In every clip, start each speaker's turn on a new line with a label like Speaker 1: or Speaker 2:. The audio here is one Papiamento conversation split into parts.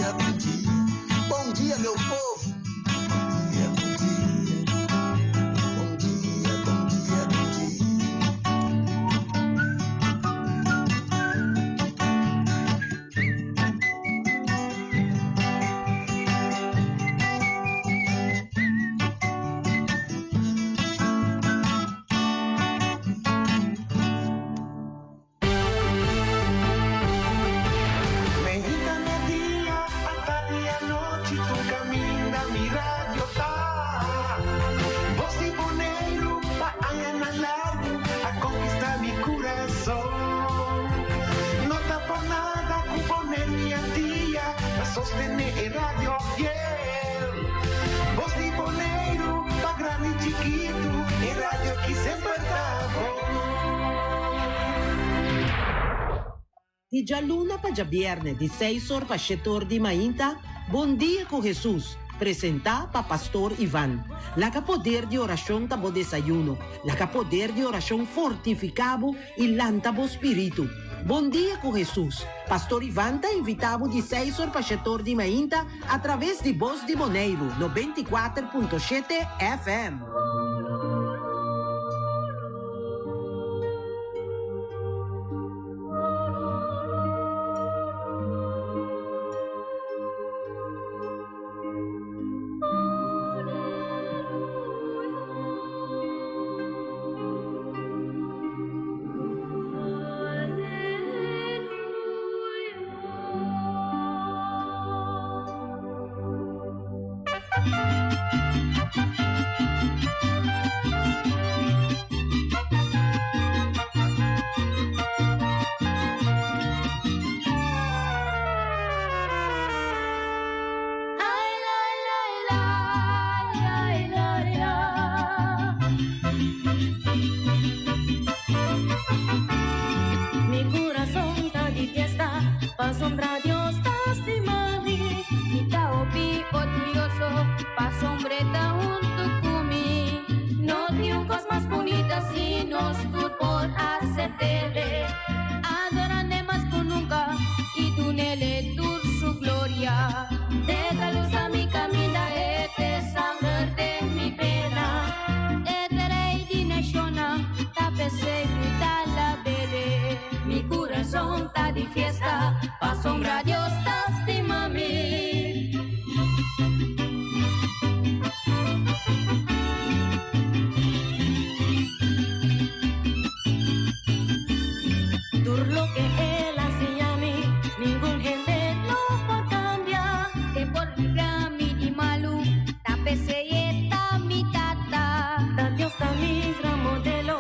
Speaker 1: dia, bon dia. Bon dia meu povo. Bon dia, bon dia. Bon dia, bon dia, bon dia.
Speaker 2: Meinta, merdia, atardi, anochi, tur kaminda mi radio ta. Bos di Boneiru pa añanan largu a konkistá mi kurason. No ta por nada ku Boneiru i Antia ta sostené e radio fiel. Bos di Boneiru pa grandi i chikitu, e radio ki semper ta bon.
Speaker 3: Di djaluna pa djabièrnè di seis or pa shete or di mainta, Bon Dia ku Hesus, presentá pa Pastor Ivan. Laga poder di orashon ta bo desayuno, laga poder di orashon fortifiká bo i lanta bo spiritu. Bon Dia ku Hesus, Pastor Ivan ta invitá bo di seis or pa shete or di mainta atraves di Bos di Boneiru 94.7 FM.
Speaker 4: Mi kurason ta di fiesta, pasobra Dios ta stima mi.
Speaker 5: Mi ta hopi orguyoso, pasobra e ta huntu ku mi. No tin un kos mas bunita si nos tur por acept'e. Adorand'e mas ku nunka i dun'ele tur su gloria. E ta lusa mi kaminda, e t'e sanger den mi bena. E t'e rei di nashonnan, ta p'esei mi ta alab'ele. Mi kurason ta di fiesta, pasobra Dios ta stima mi.
Speaker 4: Tur loke el a siña mi, ningun hende no por kambia.
Speaker 5: E por libra mi di malu, ta p'esei e ta mi Tata.
Speaker 4: Ta Dios ta mi gran modelo,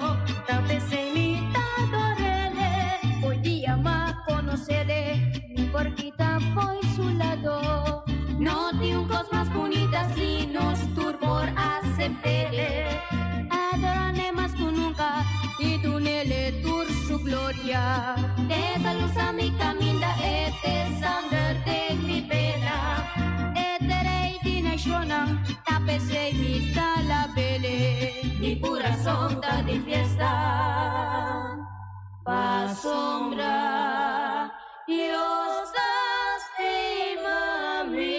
Speaker 4: ta p'esei mi ta ador'El.
Speaker 5: Hoy dia m'a konos'El, mi por kita fo'i su lado. No tin un kos mas bunita si nos tur por asept'El. Adorand'E mas ku nunka i dun'El tur su gloria. E ta lusa mi kaminda, e t'e sanger den mi bena. E t'e rei di nashonnan, ta p'esei mi ta alab'El.
Speaker 4: Mi kurason ta di fiesta, pasobra Dios ta stima mi.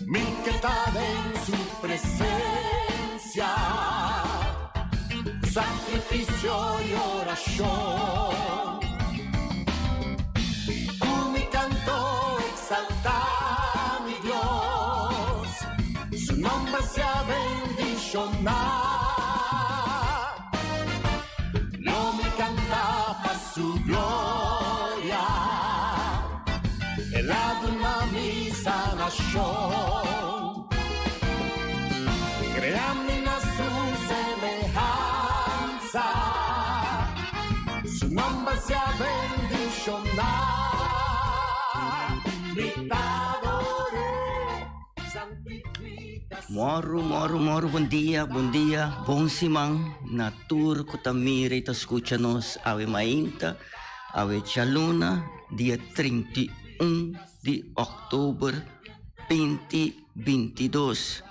Speaker 2: Mi ke ta den su presencia, sacrificio y oracion. Cu mi canto exalta mi Dios, su nomber sea bendiciona. Lo mi canta pa su gloria, El a duna mi sanacion. Crea mi na su semehansa, su nomber sea bendiciona.
Speaker 6: Moro, moro, moro, bon dia, bon dia, bon siman na tur ku ta mira i ta skucha nos awe mainta, awe djaluna, dia 31 di òktober 2022.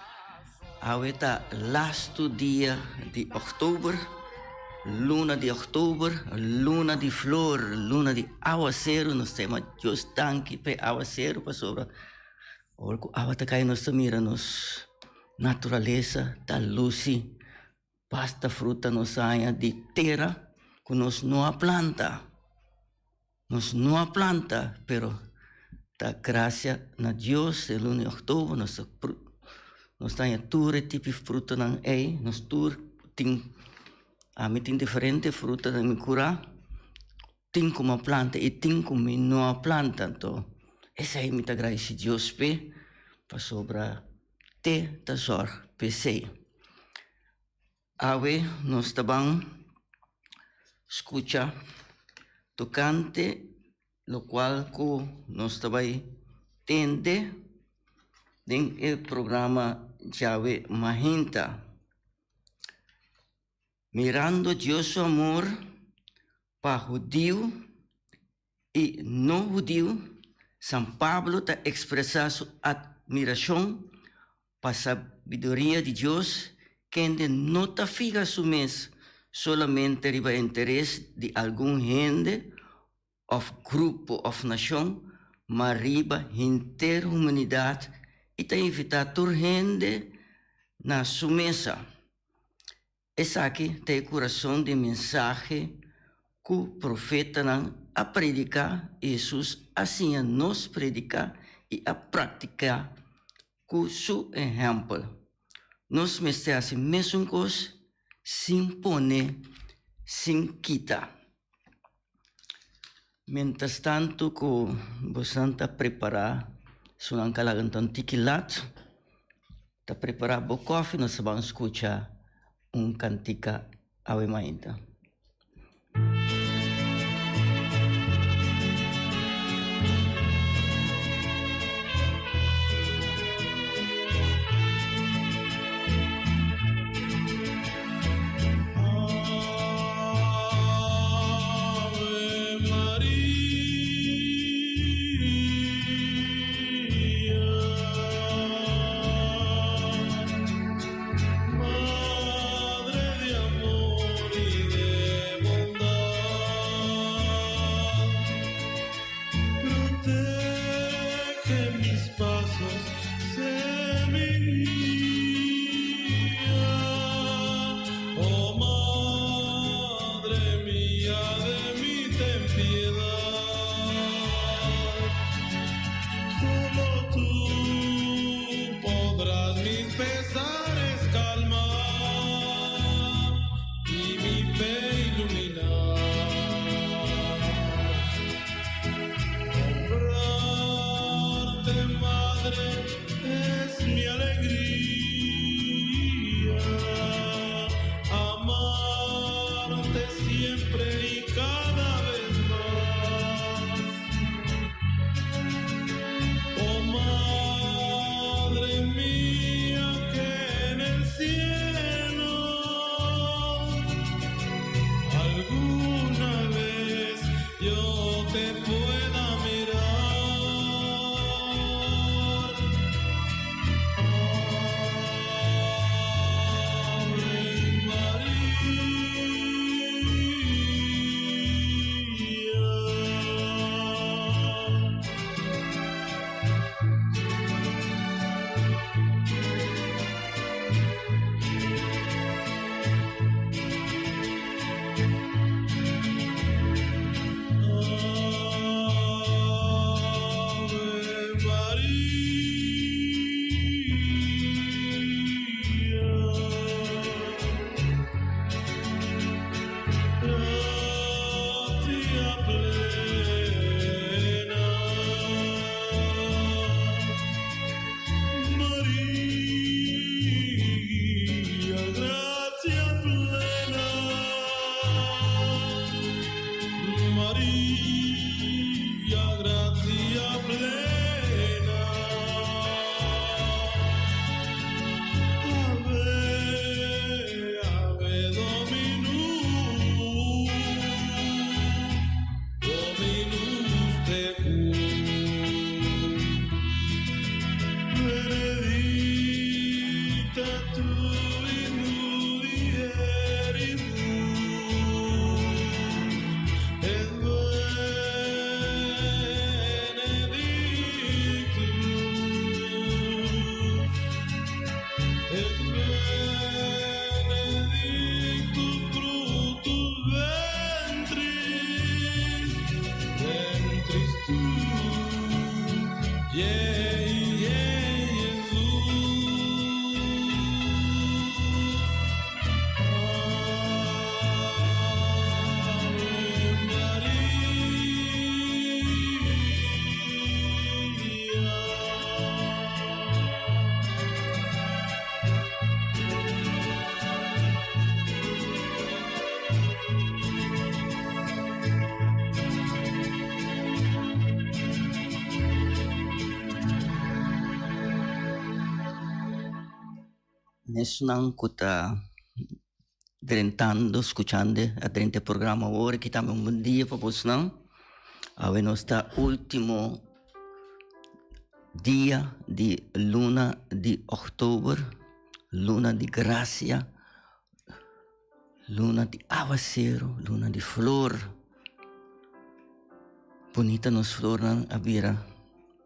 Speaker 6: Awe ta lastu dia di òktober, luna di òktober, luna di flor, luna di awaseru, nos ta yama Dios danki pa e awaseru pasobra Ora ku awa ta kai nos ta mira nos naturalesa ta lusi, basta fruta nos haña di tera ku nos no a planta. Nos no a planta, pero ta grasia na Dios e luna di oktober nos ta nos ta haña tur e tipo di frutanan ei, nos tur tin, ami tin diferente fruta den mi kura. Tin ku mi a planta i tin ku mi no a planta. Anto esei mi ta gradisí Dios p'e, pasobra te ta zòrg p'esei. Awe nos ta ban skucha tokante lokual ku nos ta bai tende den e programa Djawe Mahinta. Mirando Dios su amor pa hudiu i no hudiu, San Pablo ta ekspresá su atmirashon pa sabiduria di Dios, kende no ta fiha su mes solamente riba interes di algun hende òf grupo òf nashon, ma riba henter humanidat i ta invitá tur hende na su mesa. Esaki ta e kurason di e mensahe ku profetanan a prediká i Hesus a siña nos prediká i a praktiká ku su ehèmpel. Nos mester hasi mesun kos sin pone sin kita. Mientrastantu ku bosan ta prepará sunan kalaganton tiki lat, ta prepará bo kòfi nos ta ban skucha un kantika awe mainta.
Speaker 7: Ave Maria, Madre de amor y de.
Speaker 6: Esnan ku ta drentando, skuchando a drenta e programa awor aki tambe un bon dia pa bosnan. Awe nos ta último dia di luna di òktober, luna di grasia, luna di awaseru, luna di flor. Bunita nos flornan a bira.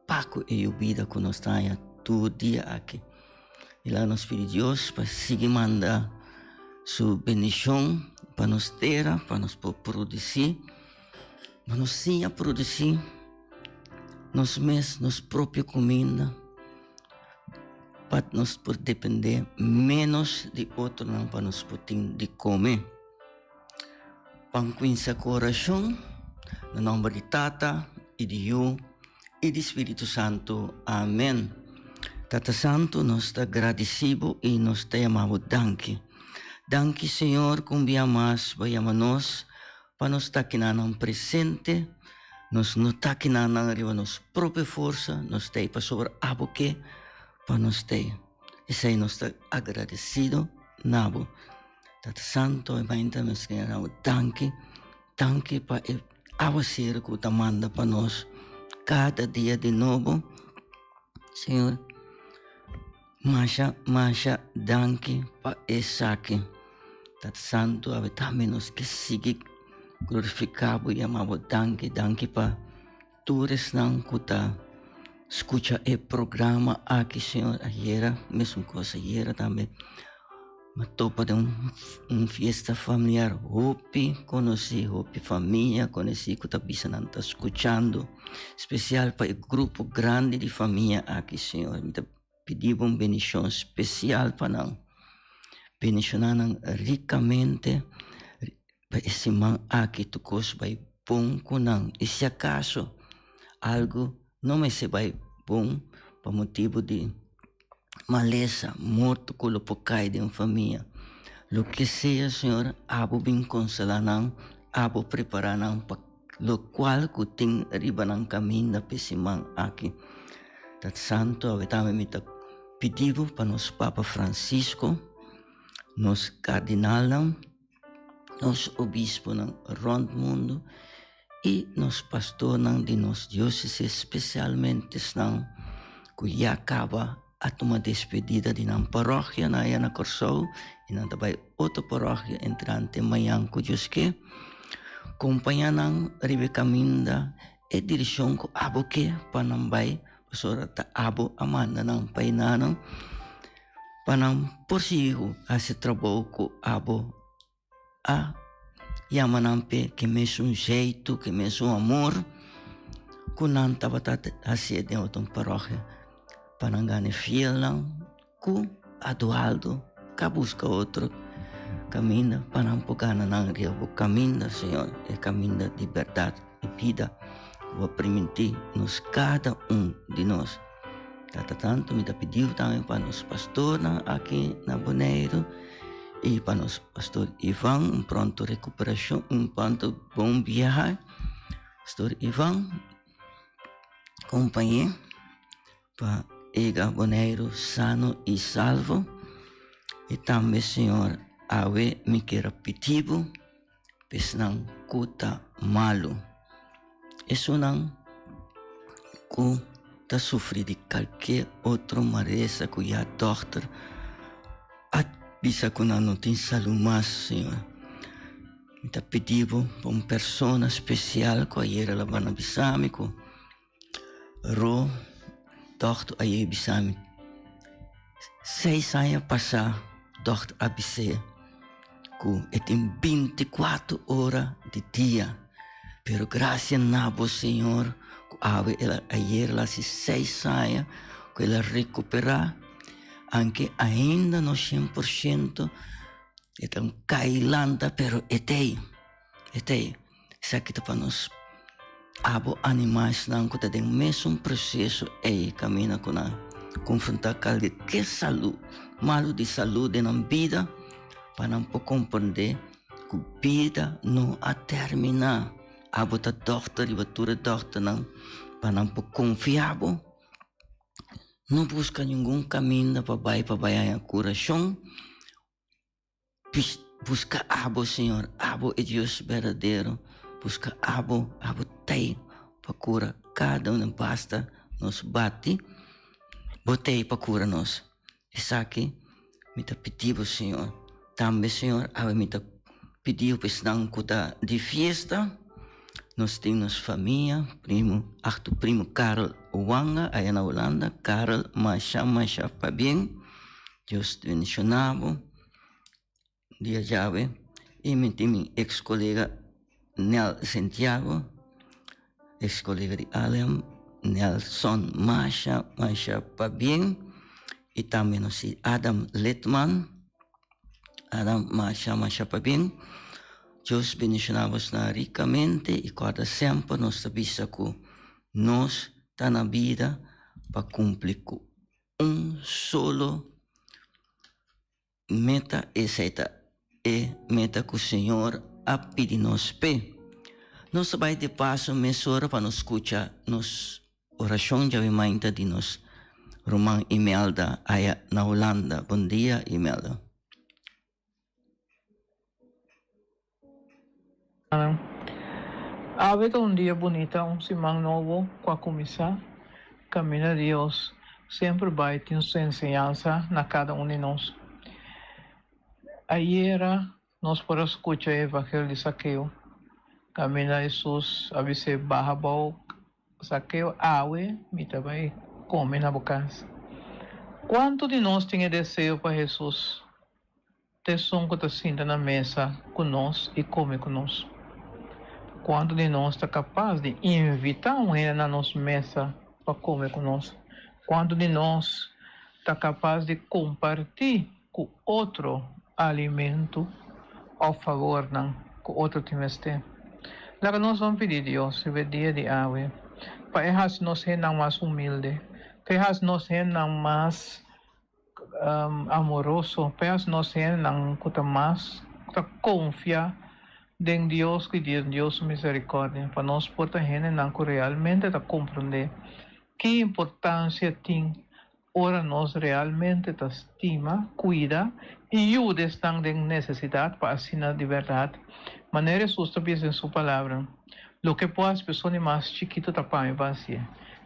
Speaker 6: Paku e yubida ku nos ta haña tur dia aki. I laga nos pidi Dios pa sigui manda su bendishon pa nos tera, pa nos por produsí, pa nos siña produsí nos mes, nos propio kuminda, pa nos por dependé ménos di otronan pa nos por tin di kome. Ban kuinsa ku orashon na nòmber di Tata i di Yu i di Spiritu Santu. Amen. Tata Santu, nos ta gradisí bo i nos ta yama bo danki. Danki, Señor, ku un bia mas bo a yama nos pa nos ta kinanan presente. Nos no ta kinanan riba nos propio forsa, nos ta ei pasobra abo ke pa nos ta ei. Esei nos ta agradesido na bo. Tata Santo, e mainta nos ke dau danki, danki pa e awaseru ku ta manda pa nos kada dia di nobo. Señor, masha, masha danki pa esaki. Tata Santo, awe tambe nos ke sigui glorifiká bo i yama bo danki, danki pa tur esnan ku ta skucha e programa aki, Señor. Ayera, mesun kos ayera tambe, mi a topa den un fiesta familiar hopi konosí, hopi famia konosí ku ta bisa nan ta skuchando, spesial pa e grupo grandi di famia aki, Señor. Mi ta pidi bo un bendishon spesial pa nan. Bendishoná nan rikamente pa e siman aki tur kos bai bon ku nan. I si akaso algu no mester bai bon pa motibu di malesa, morto ku lo por kai den famia, loke sea, Señor, abo bin konsolá nan, abo prepará nan pa lokual ku tin riba nan kaminda pa e siman aki. Tata Santu, awe tambe mi ta pidi bo pa nos Papa Francisco, nos kardinalnan, nos obisponan rònt mundu i nos pastornan di nos diósesis, spesialmente esnan ku ya kaba a tuma despedida di nan paròkia nan aya na Kòrsou i nan ta bai otro paròkia entrante mañan ku Dios ke. Kompañá nan riba e kaminda e direkshon ku abo ke pa nan bai, pasobra ta abo a manda nan pa e nanan pa nan por sigui hasi trabou ku abo a yama nan p'e, ku e mesun zjeitu, ku e mesun amor ku nan tabata hasié den otro paròkia, pa nan gana e fielnan ku a dualdo ka buska otro kaminda pa nan por gana nan riba bo kaminda, Señor, e kaminda di bèrdat i bida ku bo a primintí nos kada un di nos. Tata Santu, mi ta pidiu tambe pa nos pastornan aki na Boneiru i pa nos pastor Ivan un pronto rekuperashon, un pronto bon biaha. Pastor Ivan, kompañ'é pa yega Boneiru sano i salvo. I tambe, Señor, awe mi kier a pidi bo pa esnan ku ta malu. Esunnan ku ta sufri di kalke otro malesa ku ya dòkter a bisa ku nan no tin salú mas, Señor. Mi ta pidi bo pa un persona spesial ku ayera a bana bisa mi ku Ro dòkter a yega bisa mi seis aña pasá dòkter a bis'é ku e tin binti kuater ora di dia pero grasia na bo Señor ku awe el a ayer el a hasi seis aña ku el a rekuperá anke ainda no shen por shento e ta un kai lanta pero e t'ei e t'ei. Esaki ta pa nos abo animá esnan ku ta den mesun proseso ei kaminda ku nan konfrontá kalke salú malu di salú den nan bida pa nan por komprendé ku bida no a terminá. Abo ta dòkter riba tur e dòkternan pa nan por konfia bo. No buska ningun kaminda pa bai pa bai haña kurashon. Buska abo, Señor, abo e Dios berdadero. Buska abo, abo t'ei pa kura kada un. Basta nos bati, bo t'ei pa kura nos. Esaki mi ta pidi bo, Señor. Tambe, Señor, awe mi ta pidi bo pa esnan ku ta di fiesta. Nos tin nos famia, primo, achtu primo Karel Wanga aya na Hulanda. Karel, masha, masha pabien. Dios bendiciona bo dia djawe. Y mi tin mi ex colega Nel Santiago, ex colega di Alem, Nelson masha, masha pabien. Y tambe nos tin Adam Litman, Adam masha, masha pabien. Dios bendiciona bosnan ricamente y corda semper nos ta bisa cu nos ta na bida pa cumpli cu un solo meta, esei ta e meta ku Señor a pidi nos p'e. Nos ta bai di paso mesora pa nos skucha nos orashon djawe mainta di nos ruman Imelda aya na Hulanda. Bon dia Imelda.
Speaker 7: Awe ta un dia bunita, un siman nobo cu a cuminsa. Camina Dios semper bay tin su enseñansa na cada un di nos. Ayera nos por a scucha e evangelio di Saqueo, caminda Jesus a bis'é baha abao Saqueo, awe mi ta bay come na bo cas. Cuanto di nos tin e deseo pa Jesus T'esun ku ta sinta na mesa ku nos i kome ku nos. Kuantu di nos ta kapas di invitá un hende na nos mesa pa kome ku nos? Kuantu di nos ta kapas di kompartí ku otro alimentu òf favornan ku otro tin mester? Laga nos ban pidi Dios riba e dia di awe pa e hasi nos hendenan mas humilde, pa e hasi nos hendenan mas amoroso p'es nos hendenan ku ta mas ta konfia den Dios ku den Dios su miserikordia pa nos por ta hendenan ku realmente ta komprondé ki importansia tin ora nos realmente ta stima, kuida i yuda esnan den nesesidat pa asina di bèrdat manera Hesus ta bisa den su palabra, Loke por hasi persona di mas chikitu ta pa mi pa hasié.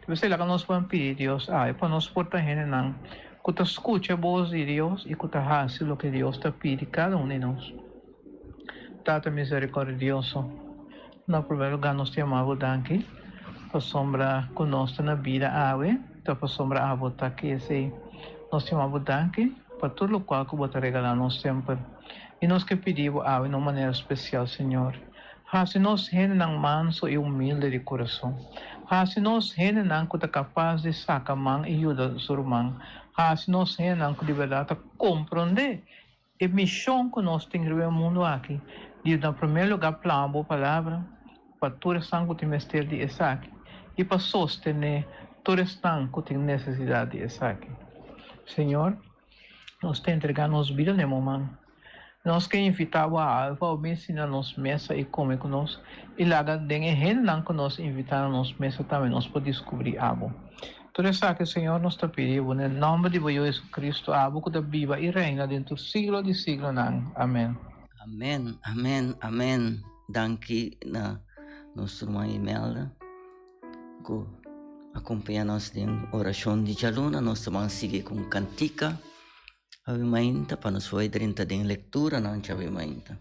Speaker 7: P'esei laga nos por pidi Dios awe pa nos por ta hendenan ku ta skucha bos di Dios i ku ta hasi loke Dios ta pidi kada un di nos. Tata miserikordioso, na promé lugá nos ta yama bo danki pasobra ku nos ta na bida awe, ta pasobra abo ta aki esei. Nos ta yama bo danki pa tur lokual ku bo ta regalá nos semper. I nos ke pidi bo awe na un manera spesial, Señor. Hasi nos hendenan manso i humilde di kurason. Hasi nos hendenan ku ta kapas di saka man i yuda su ruman. Hasi nos hendenan ku di bèrdat ta komprondé e mishon ku nos tin riba e mundu aki, di na promé lugá plama bo palabra pa tur esnan ku tin mester di esaki i pa sostené tur esnan ku tin nesesidat di esaki. Señor, nos ta entregá nos bida na e bo man. Nos ke invitá bo a Alfa o bin sinta na nos mesa i kome ku nos, i laga den e hendenan ku nos invitá na nos mesa tambe nos por diskubrí abo. Tur esaki, Señor, nos ta pidi bo den nòmber di bo Yu Jesucristo, abo ku ta biba i reina den tur siglo di siglonan. Amen.
Speaker 6: Amen, amen, amen. Danki na nos ruman Imelda ku a kompañá nos den orashon di djaluna. Nos ta ban sigui ku un kantika. Awe mainta pa nos foi drenta den lekturanan djawe mainta.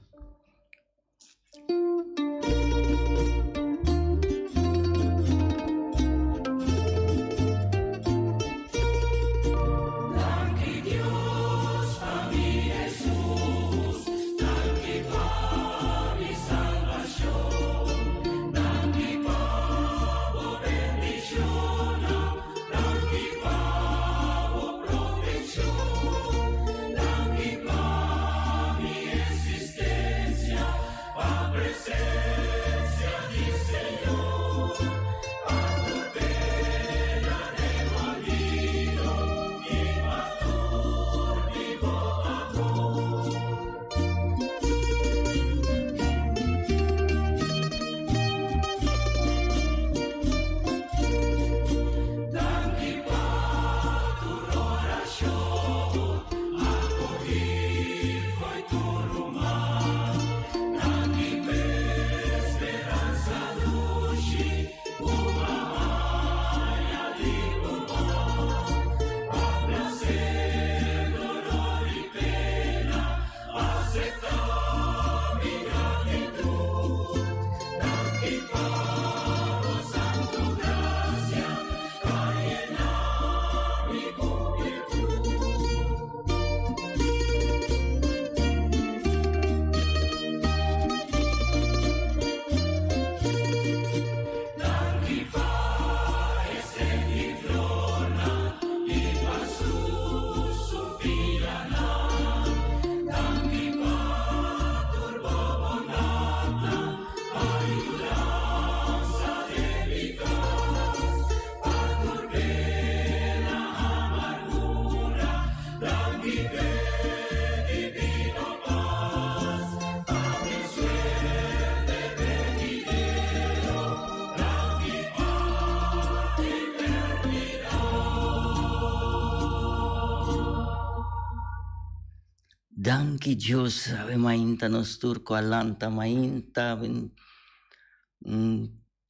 Speaker 6: Danki Dios, awe mainta nos tur ku a lanta mainta un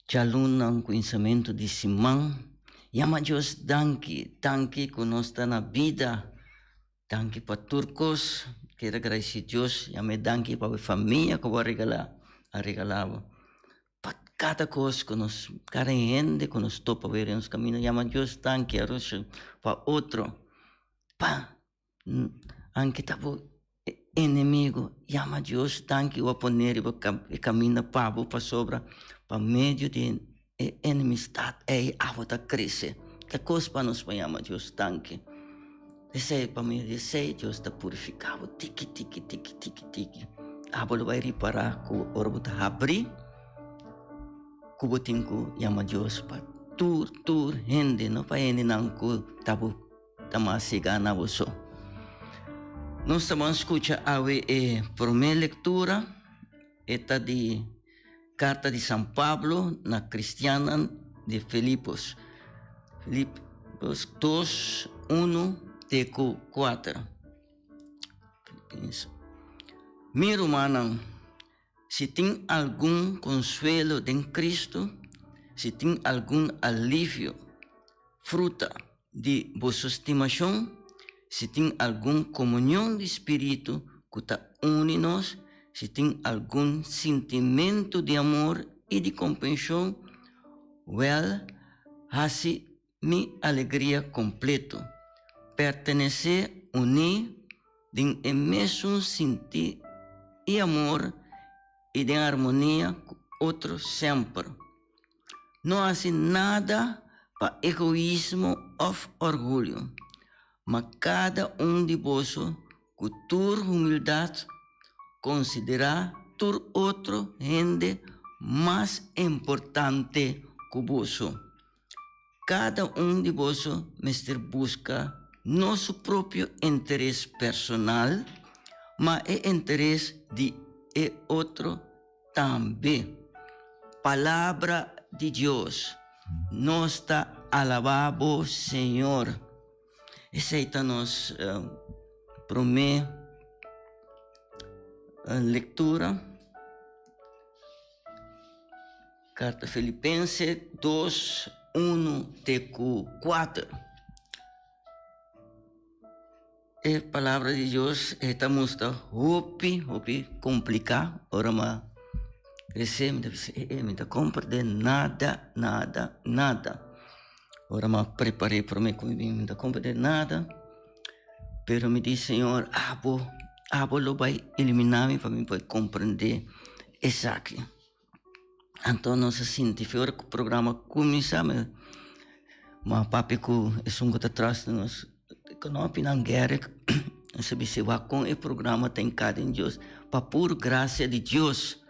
Speaker 6: djaluna, un kuminsamentu di siman. Yama Dios danki, danki ku nos ta na bida, danki pa tur kos. Kier a gradisí Dios, yam'é danki pa bo famia ku bo a regalá, a regalá bo. Pa kada kos ku nos, kada hende ku nos topa den nos kaminda, yama Dios danki pa otro. Pa Anke ta bo enemigo, yama Dios danki ku a pone riba e kaminda pa bo pasobra pa medio di e enemistat ei abo ta krese. Ta kos pa nos pa yama Dios danki. Esei pa medio di esei Dios ta purifiká bo tiki tiki tiki tiki tiki. Abo lo bai ripará ku ora bo ta habrí ku bo tin ku yama Dios pa tur tur hende, no pa hendenan ku ta bo. Ta mas siga na boso. Nos ta ban skucha awe e promé lektura, e ta di karta di San Pablo na kristiannan di Filipos. Filipos dos, unu te ku kuater. Mi rumannan, si tin algun konsuelo den Kristu, si tin algun alivio, fruta di boso stimashon, si tin algun komunion di spiritu ku ta uni nos, si tin algun sintimentu di amor i di kompenshon, wèl, hasi mi alegria kompleto. Pertenesé uní den e mesun sintí i amor i den armonia ku otro semper. No hasi nada pa egoismo òf orgulyo, ma kada un di boso ku tur humildat konsiderá tur otro hende mas importante ku boso. Kada un di boso mester buska no su propio interes personal, ma e interes di e otro Tambe, Palabra di Dios, nos ta alabá bo, Señor. Esei ta nos promé lectura. Carta Filipense 2, 1 te ku 4. E palabra di Dios e ta mustra hopi, hopi kompliká. Ora mi rese mi ta bisa e e mi ta komprende nada, nada, nada. Ora mi a prepar'é promé ku mi bin mi ta komprende nada. Pero mi di Señor abo, abo lo bai iluminá mi pa mi por komprende esaki. Anto nos a sinti fe ora ku programa kuminsá mi a papia ku esun ku ta tras di nos ku no opinan Gerrit nos a bisa wak kon e programa ta hinká den Dios pa puru grasia di Dios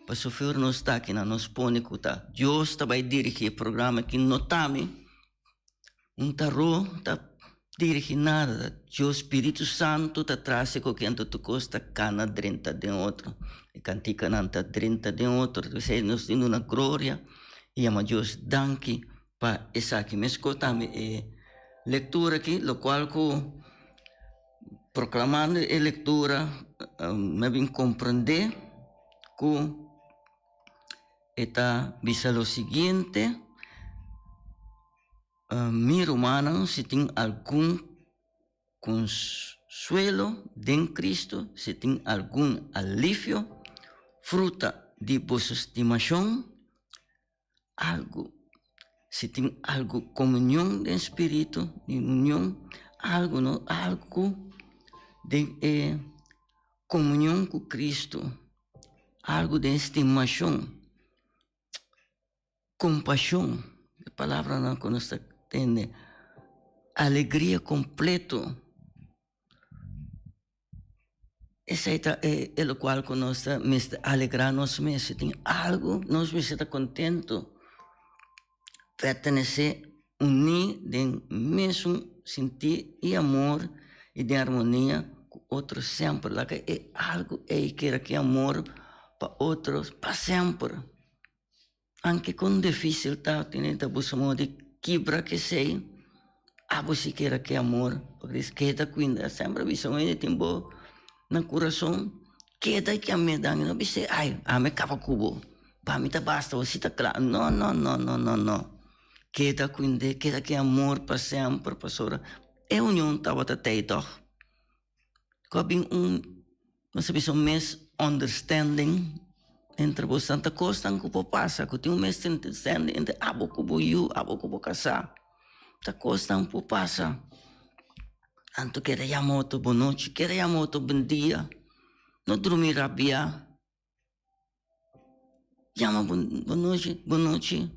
Speaker 6: pasobra fe ora nos ta aki nan nos pone ku ta Dios ta bai dirigí e programa aki no ta mi. Un taró ta dirigi nada, Dios Spiritu Santu ta trase ku kende tur kos ta kana drenta den otro. E kantikanan ta drenta den otro. P'esei nos tin duna gloria i yama Dios danki pa esaki. Meskos tambe e lektura aki, lokual ku proklamando e lektura mi a bin komprendé ku e ta bisa lo siguiente. Mi rumannan, si tin algun konsuelo den Kristu, si tin algun alivio, fruta di boso stimashon, algu, si tin algu komunion den spiritu, di union, algu no, algu den e komunion ku Kristu, algu den stimashon. Kompashon, e palabranan ku nos ta tende, alegria kompleto. Esei ta e e lokual ku nos ta mester alegrá nos mes. Si tin algu nos mester ta kontentu, pertenesé, uní den mesun sintí i amor i den armonia ku otro semper. Laga e algu ei keda ki amor pa otro pa semper. Anke kon difísil ta, tene ta buska modo di kibra kesei, abo sikiera ke amor, pasobra keda kuinda. Semper a bisa un hende tin bo. na kurason, keda yam'é danki. No bis'é, ai, ami kaba ku bo, pa mi ta basta, bo si ta kla. No, no, no, no, no, no. Keda kuind'é, keda ku e amor pa semper, pasobra e union tabata tei tòg. Ku a bin un, nos ta bisa un misunderstanding entre bo. Tanta kosnan ku por pasa ku tin un misunderstanding entre abo ku bo yu, abo ku bo kasá. Ta kosnan por pasa. Anto keda yama otro bonochi, keda yama otro bondia. No drumi rabia. Yama bonochi, bonochi.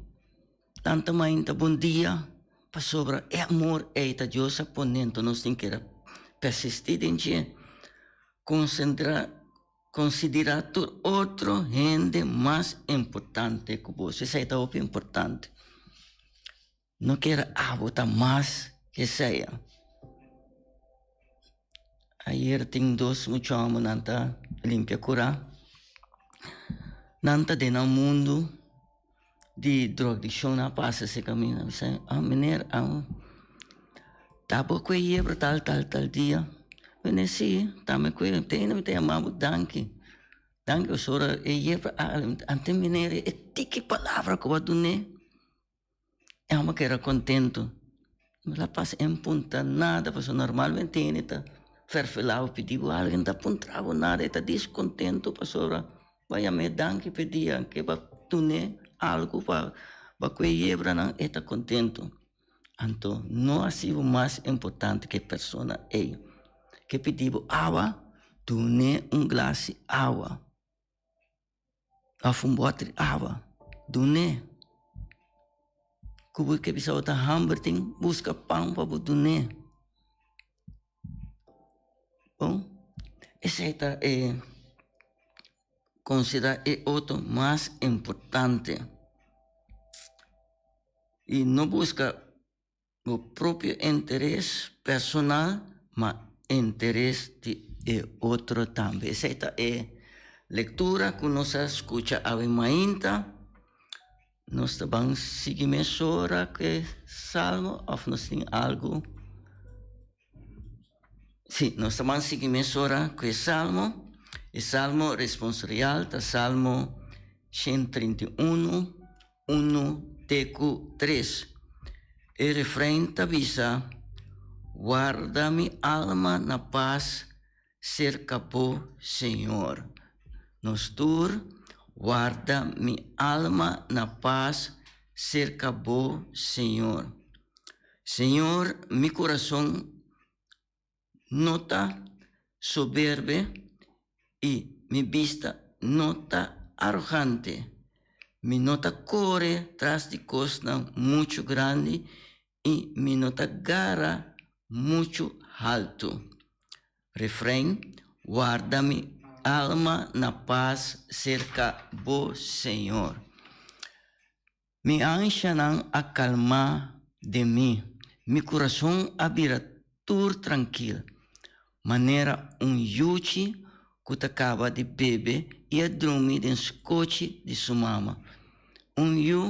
Speaker 6: Tanta mainta bon dia. Pasobra e amor ei ta Dios a pone, anto nos tin keda persistí den dje. Konsentrá, konsiderá tur otro hende mas importante ku bo. Esei ta hopi importante. No kere abo ta mas ke sea. Ayer tin dos mucha homber nan ta limpia kura. Nan ta den nan mundu di drogadikshon nan a pasa ese kaminda. Mi bisa, ah meneer, ta bo ku e yebra tal tal tal dia? Meneer, si, ta mi ku e. Te mi ta yama bo danki. Danki pasobra e yebra a. Ante meneer e tiki palabra ku bo a dun'é. E hòmber keda kontentu. No la pasa en punta nada pasobra normalmente hende ta fèrfelá bo pidi bo algu, e no ta puntra bo nada, e ta diskontentu pasobra bo a yam'é danki p'e dia ke bo a dun'é algu pa bo a kue yebranan e ta kontentu. Anto no a sibu mas importante ke e persona ei ke pidi bo awa, dun'é un glas di awa. Of un bòter di awa, dun'é. Ku bo ke bisa bo ta hamber tin, buska pan pa bo dun'é. Bon, esei ta e konsiderá e otro mas importante. I no buska bo propio interes personal, ma interes di e otro tambe. Esei ta e lectura cu nos a scucha awe mainta. Nos ta ban sigui mesora cu e salmo of nos tin algo? Si, nos ta ban sigui mesora cu e salmo. E salmo responsorial ta Salmo 131. Unu te ku tres. E refrein ta bisa, Warda mi alma na pas serka bo, Señor. Nos tur, Warda mi alma na pas serka bo, Señor. Señor, mi kurason no ta soberbe i mi bista no ta arogante. Mi no ta kore tras di kosnan muchu grandi i mi no ta gara muchu haltu. Refrein, Warda mi alma na pas serka bo, Señor. Mi anshanan a kalmá den mi, mi kurason a bira tur trankil, manera un yuchi ku ta kaba di bebe i a drumi den skochi di su mama. Un yu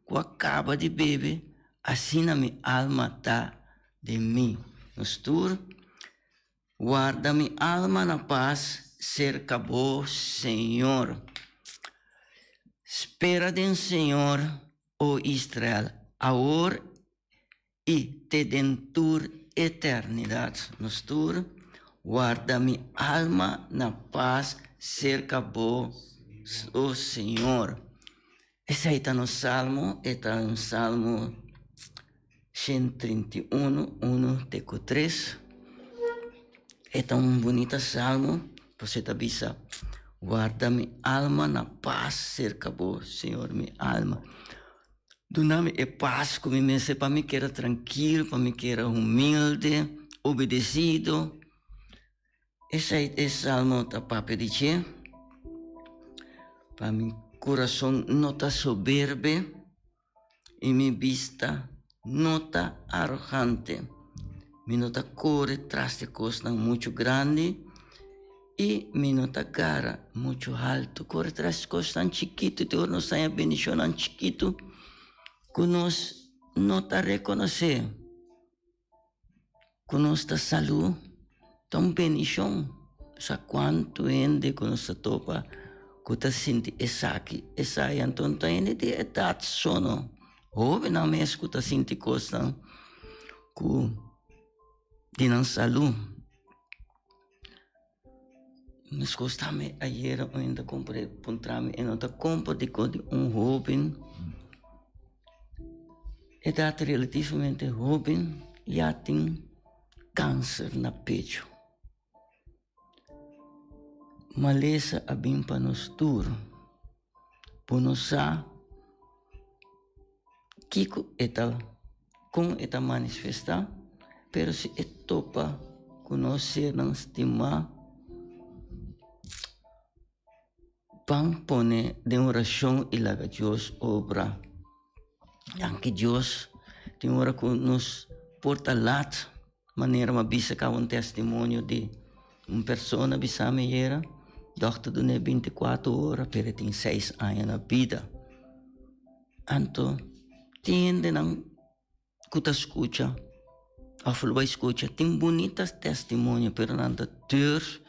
Speaker 6: ku a kaba di bebe, asina mi alma ta den mi. Nos tur, warda mi alma na pas serka bo, Señor. Spera den Señor, o Israel, awor i te den tur eternidat. Nos tur, warda mi alma na pas serka bo, o Señor. Esei ta nos salmo, e ta un salmo 131, 1 te ku 3. E ta un bunita salmo, pasobra e ta bisa, Warda mi alma na pas serka bo, Señor, mi alma. Duna mi e pas ku mi mester pa mi keda trankil, pa mi keda humilde, obedesido. Esei e salmo ta papia di dje, Pa mi kurason no ta soberbe i mi bista no ta arogante. Mi no ta kore tras di kosnan muchu grandi i mi no ta gara muchu haltu. Kore tras kosnan chikitu, te ora nos haña bendishonnan chikitu ku nos no ta rekonosé. Ku nos ta salú ta un bendishon. Sa kuantu hende ku nos ta topa ku ta sinti esaki, esai. Anto no ta hende di edat so no. Hóbennan mes ku ta sinti kosnan ku di nan salú. Meskos tambe ayera un hende ta kumpra puntra mi e no ta kumpra dikon di un hóben edat relativamente hóben ya tin kanser na pechu. Malesa a bin pa nos tur. Bo no sa kiko e ta, kon e ta manifestá, pero si e topa ku nos sernan stimá, ban pone den orashon i laga Dios obra. Danki Dios, tin ora ku nos por ta lat, manera mi a bisa kaba un testimonio di un persona bisa mi ayera, dòkter dun'é bintikuater ora pero e tin seis aña na bida. Anto tin hendenan ku ta skucha òf lo bai skucha tin bunita testimonio pero nan ta durf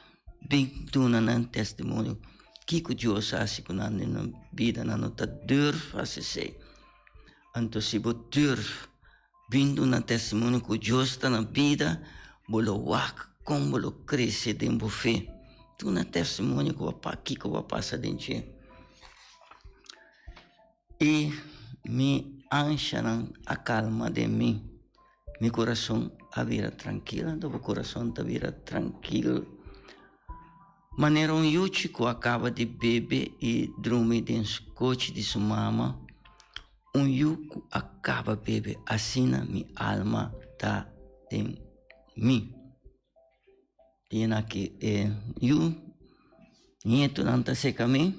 Speaker 6: bin duna nan testimonio kiko Dios a hasi ku nan den nan bida, nan no ta durf hasi esei. Anto si bo durf bin duna testimonio ku Dios ta na bida, bo lo wak kon bo lo krese den bo fe. Duna testimonio ku bo kiko bo a pasa den dje. I mi anshanan a kalma den mi. Mi kurason a bira trankil, anto bo kurason ta bira trankil manera un yuchi ku a kaba di bebe i drumi den skochi di su mama, un yu ku a kaba bebe, asina mi alma ta den mi. Tin aki e yu, nietonan ta seka mi,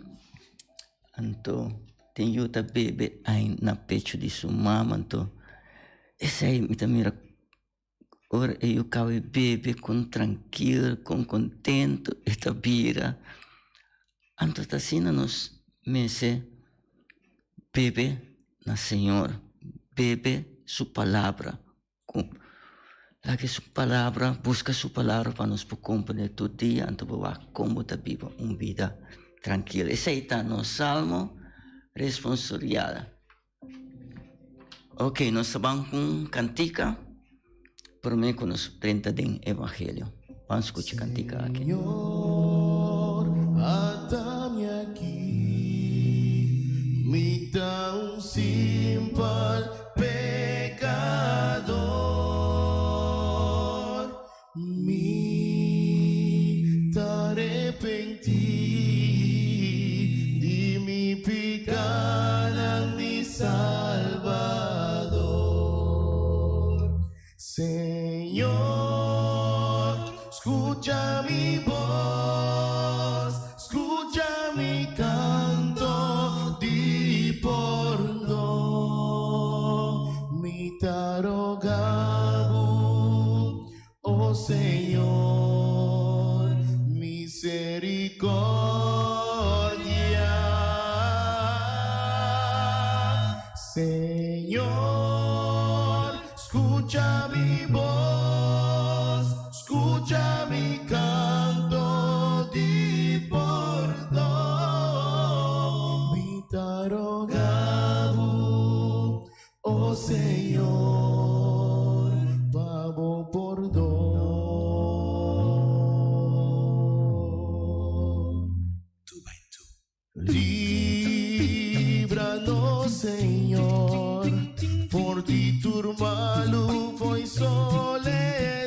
Speaker 6: anto tin yu ta bebe ai na pechu di su mama, anto esei mi ta mira ora e yu kaba di bebe kon trankil, kon kontento e ta bira, anto ta asina nos mester bebe na Señor, bebe su palabra. Ku laga su palabra, buska su palabra pa nos por komprende tur dia, anto bo wak kon bo ta biba un bida trankil. Esei ta nos salmo responsorial. Ok, nos ta ban ku un kantika promé ku nos drenta den evangelio. Ban skucha kantika aki.
Speaker 8: Señor, atami aki, mi ta un simpel Pecador, mi ta repentí di mi picanan, mi Salbador. Señor, scucha mi bos, scucha mi canto di pordon. Mi ta roga bo, oh Señor, misericordia. Señor, scucha mi bos, scucha mi canto di pordon. Mi ta roga bo, oh Señor, pa bo pordon. Libra nos, Señor, for di tur malu fo'i soledad.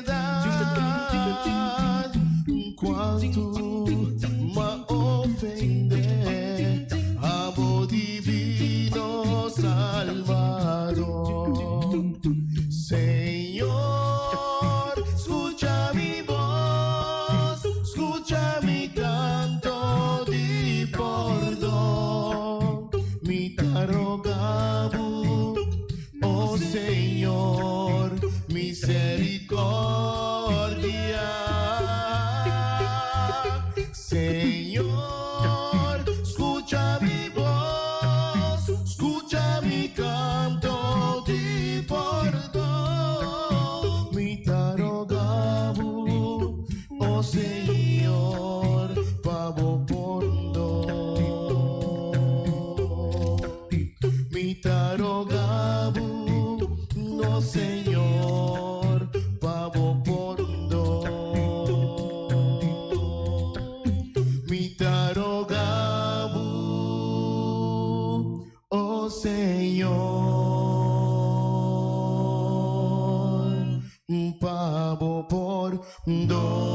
Speaker 8: Cuantu m'a ofende abo divino Salvador. Señor, scucha mi bos, scucha mi canto di pordon. Mi ta roga bo, oh Señor, misericordia. Señor, scucha mi bos, scucha mi canto di pordon. Mi ta roga bo, oh Señor. Señor, pa bo pordon. Mi ta roga bo, oh Señor, pa bo pordon.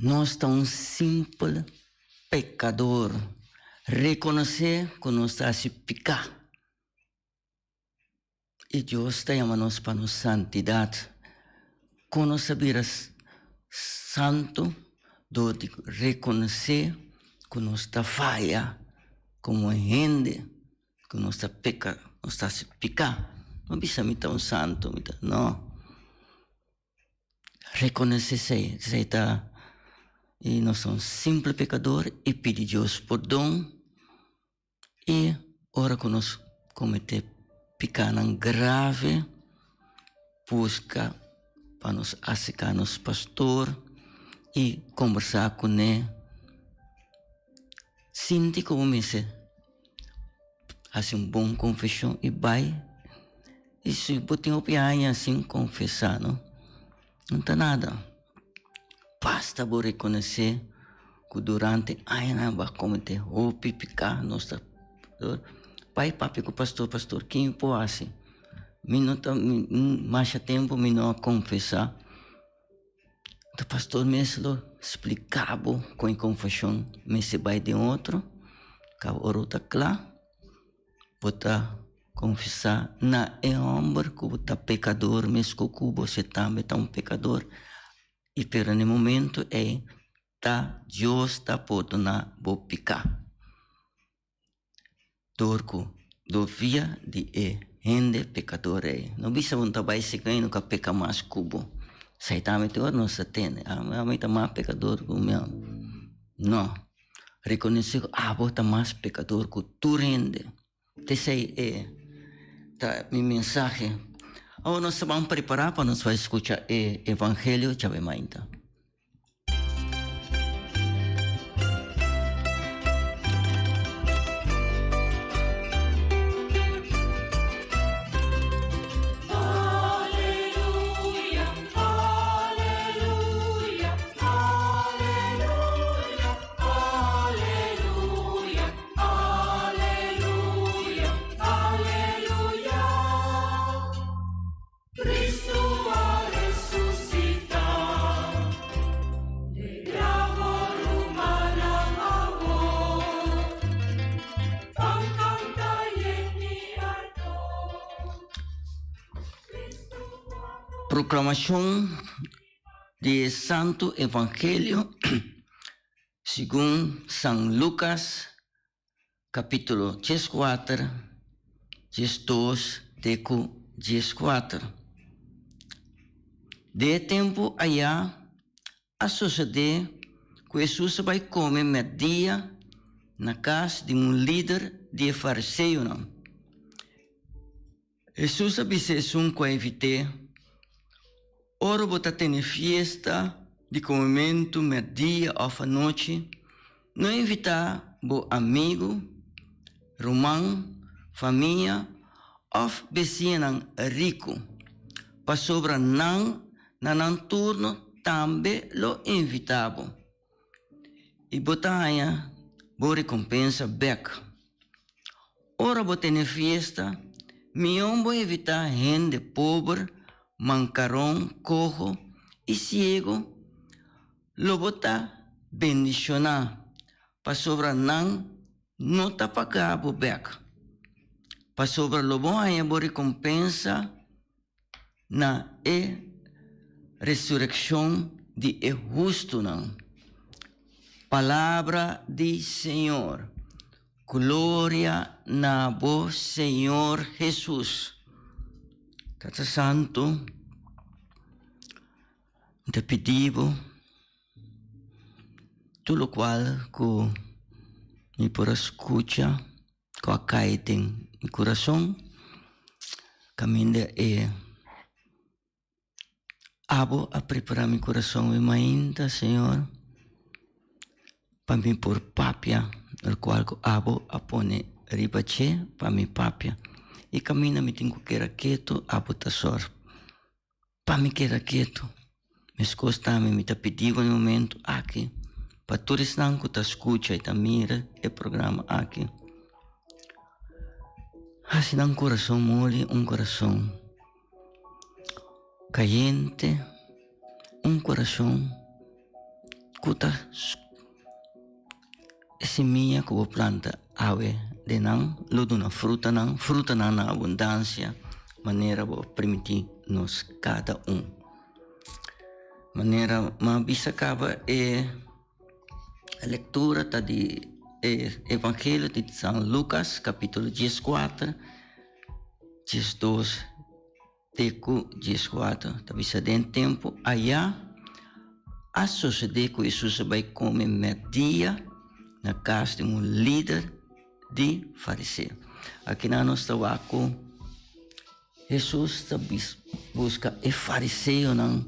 Speaker 6: Nos ta un simpel pecador. Reconoce cu nos ta haci pica. Y Dios ta yama nos pa nos santidad. Con nos ta bira santo? Door di reconoce cu nos ta faya como hende, cu nos ta peca, nos ta haci pica. No bisa mi ta un santo, mi ta, no. Reconoce esey, esey ta y nos ta un simple pecador y pidi Dios pordon y ora cu nos comete picanan grave busca pa nos acerca nos pastor y combersa cune sinti cu bo mester haci un bon confesion y bay y si bo tin hopi aña sin confesa no, no ta nada basta bo reconoce cu durante añanan bo a comete hopi pica nos ta bay papia cu pastor, pastor kin mi por haci mi no ta masha tempo mi no a confesa. Ta pastor mes lo splica bo con e confesion mester bay den otro, caba ora bo ta cla bo ta confesa na e homber cu bo ta pecador mesco cu bo si tambe ta un pecador y pero na e momento ey ta Dios ta pordona bo pica. Dor ku dor via di e hende pekador ei. No bisa bo no ta bai seka i no ka peka mas ku bo. Saitan mete ora nos ta tende, ami ta mas pekador ku mi. No, rekonosé ku abo ta mas pekador ku tur hende. T'esei e ta mi mensahe. Awor nos ta ban prepará pa nos bai skucha e evangelio djawe mainta. Proclamacion di e Santo Evangelio segun San Lucas Capítulo 14, 12 te cu 14. Den e tempu ayá a sosodé cu Hesus a bai come merdia na cas di un lider di e fariseonan. Hesus a bisa esun ku a invit'é, Ora bo ta tene fiesta di komementu mèrdia òf anochi, no invitá bo amigu, ruman, famia òf besiñanan riku, pasobra nan na nan turno tambe lo invitá bo, i bo ta haña bo rekompensa bèk. Ora bo tene fiesta, mion bo evitá hende pober, mankaron, koho i siego, lo bo ta bendishoná, pasobra nan no ta pagá bo bèk. Pasobra lo bo haña bo rekompensa na e resurekshon di e hustunan. Palabra di Señor. Gloria na bo Señor Jesus. Tata Santu, mi ta pidi bo tur lokual ku mi por a skucha. Ku a kai den mi kurason kaminda e abo a prepará mi kurason mi mainta, Señor, pa. pa mi por papia lokual ku abo a pone riba dje pa mi papia. I kaminda mi tin ku keda ketu, abo ta sòr pa mi keda ketu. Meskos tambe mi ta pidi bo na e momentu aki pa tur esnan ku ta skucha i ta mira e programa aki, hasi nan kurason moli, un kurason kayente, un kurason ku ta e simia ku bo planta awe den nan lo duna frutanan, frutanan na abundansia manera bo a permití nos kada un. Manera mi a bisa kaba e lektura ta di e evangelio di San Lukas kapitulo dieskuater, diesdos. Te ku 14 ta bisa den tempu ayá a sosodé ku Hesus a bai kome mèrdia na kas di un lider di fariseo. Akinan nos ta wak ku Hesus ta buska e fariseonan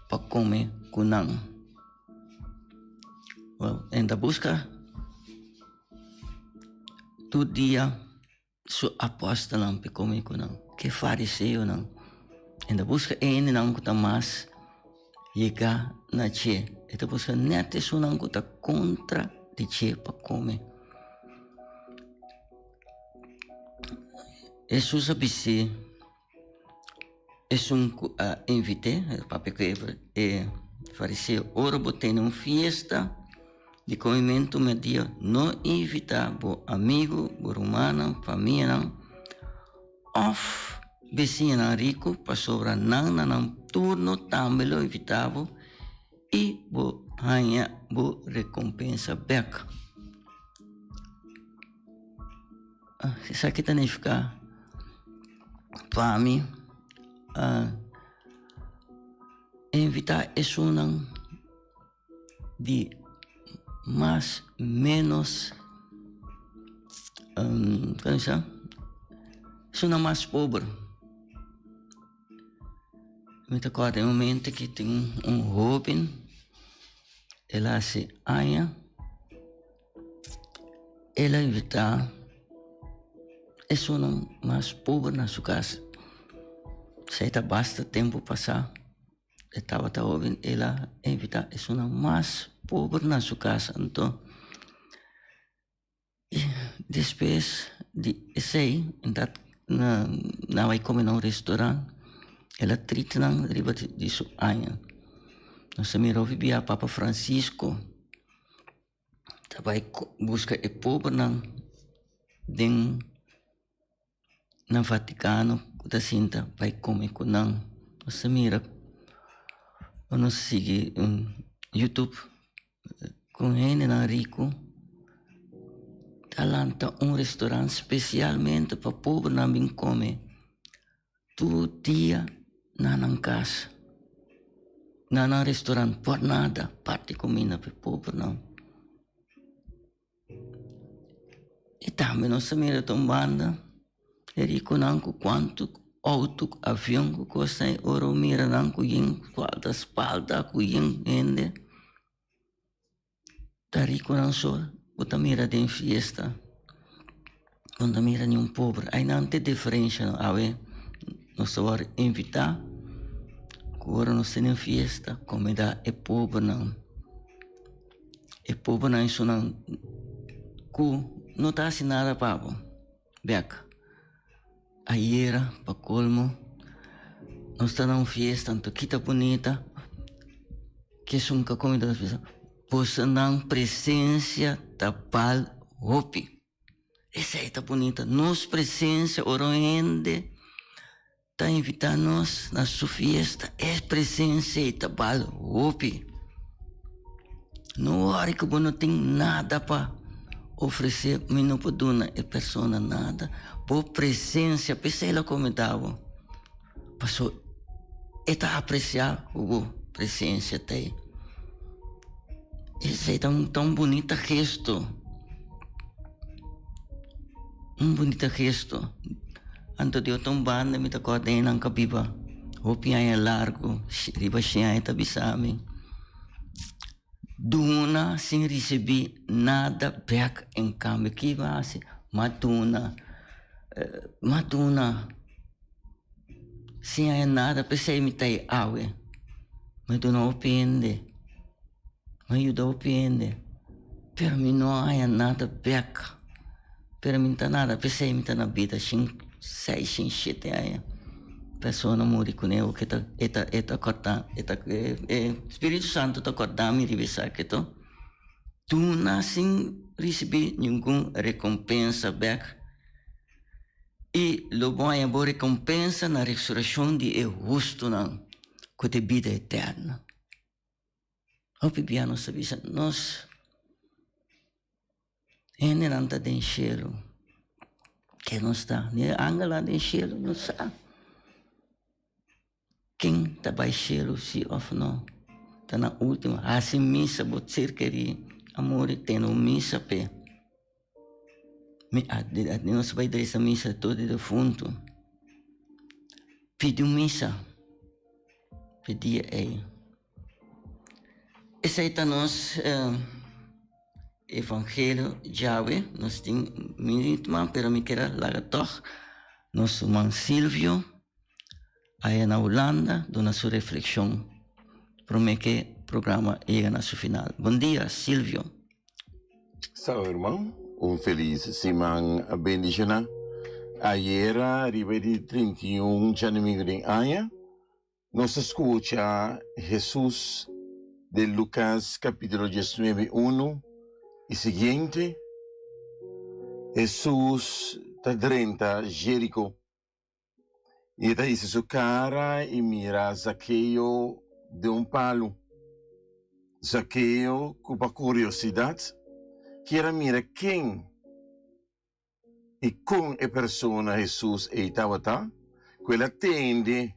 Speaker 6: pa kome ku nan. E ta buska tur dia. Su apòstelnan p'e kome ku nan, ku e fariseonan. E ta buska e hendenan ku ta mas yegá na dje. E ta buska nèt esunnan ku ta kontra di dje pa kome. Hesus a bis'é esun ku a invit'é, papia ku e fariseo, Ora bo tene un fiesta di komementu mèrdia, no invitá bo amigu, bo rumannan, famianan òf bisiñanan riku, pasobra nan na nan turno tambe lo invitá bo i bo haña bo rekompensa bèk. Esaki ta nifiká pa mi invitá esunnan di mas ménos komo sa esunnan mas pober. Mi ta kòrda e momento ki tin un hóben el a hasi aña. El a invitá esunnan mas pober na su kas. Esei ta basta tempu pasá. E tabata hóben, el a invitá esunnan mas pober na su kas. Anto, despues di esei, nan a bai kome na un restorant, el a trita nan riba di su aña. Nos a mira hopi bia Papa Francisco. Ta bai buska e pobernan den na Vaticano ku ta sinta bai kome ku nan. Nos ta mira ora nos sigui youtube kon hendenan riku ta lanta un restaurant spesialmente pa pobernan bin kome. Tur dia na nan kas, na nan restaurant por nada parti kuminda pa e pobernan. I tambe nos ta mira ta un banda e rikunan ku kuantu outo, avion ku kos ei ora bo mira nan ku yen guardaespalda ku yen hende. Ta riconan so bo ta mira den fiesta, bo no ta mira niun pober. Ainan ta e diferencia no. Awe nos ta wòrdu invitá ku ora nos ta den fiesta komida e pobernan. E pobernan esunnan ku no ta hasi nada pa bo bèk. Ayera pa colmo nos ta na un fiesta anto kita bunita kesun ka come ta bisa boso nan presencia ta bal hopi esey ta bunita nos presencia ora un hende ta invita nos na su fiesta e presencia ey ta bal hopi no worry ku bo no tin nada pa ofresé mi no por duna e persona nada bo presencia p'esei lo comenta bo paso e ta aprecia ku bo presencia ta ei esei ta un ta un bunita gesto un bunita gesto anto di otro banda mi ta corda nan ka biba hopi aña largo riba shen aña ta bisa mi. Duna sin risibí nada bèk en kambio. Ki bo a hasi? M'a duna, m'a duna sin haña nada, p'esei mi ta ei awe. Mi duna hopi hende, mi a yuda hopi hende, pero mi no a haña nada bèk. Pero mi no ta nada, p'esei mi ta na bida shin seis, shin shete aña. Persona muri kuné o ke ta e ta e ta kòrta e ta e Spiritu Santu ta kòrda mi riba esaki to. Duna sin risibí ningun rekompensa bèk i lo bo haña bo rekompensa na resureshon di e hustunan ku ta e bida eterno. Hopi bia nos ta bisa nos hendenan ta den shelu ke nos ta ni e angelnan den shelu no sa ken ta bai shelu si of no ta na ultimo hasi misa bo ser keri a muri tene un misa p'e mi a nos bai dresa misa tur di defuntu pidi un misa. P'e dia ei. Esei ta nos evangelio djawe. Nos tin minuut mas, pero mi kier a laga tòg nos ruman Silvio aya na Hulanda duna su reflekshon promé ke programa yega na su final. Bon dia, Silvio.
Speaker 9: Salud herman, un feliz siman bendiciona. Ayera riba di 31 djadomingo den aña nos a scucha Jesus den Lucas capitulo 19 uno y siguiente. Jesus ta drenta Jerico y e ta hisa su cara y mira Zaqueo den un palu. Zaqueo cu pa curiosidad kier a mira ken y con e persona Jesus ey tabata, cu el a tende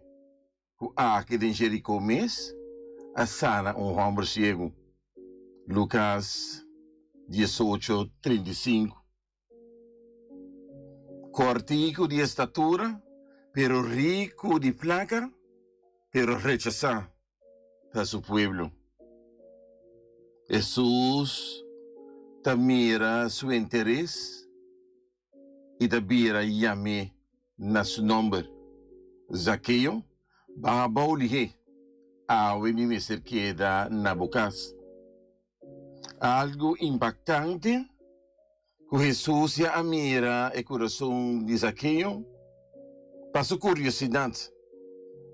Speaker 9: cu aki den Jericó mes a sana un homber ciego. Lucas 18, 35. Kòrtiku di estatura, pero riku di plaka, pero rechasá pa su pueblo. Hesus ta mira su interes i ta bira yam'é na su nòmber, Zakeo, baha bou lihé, awe mi mester keda na bo kas. Algu impaktante ku Hesus ya a mira e kurason di Zakeo pa su kuriosidat.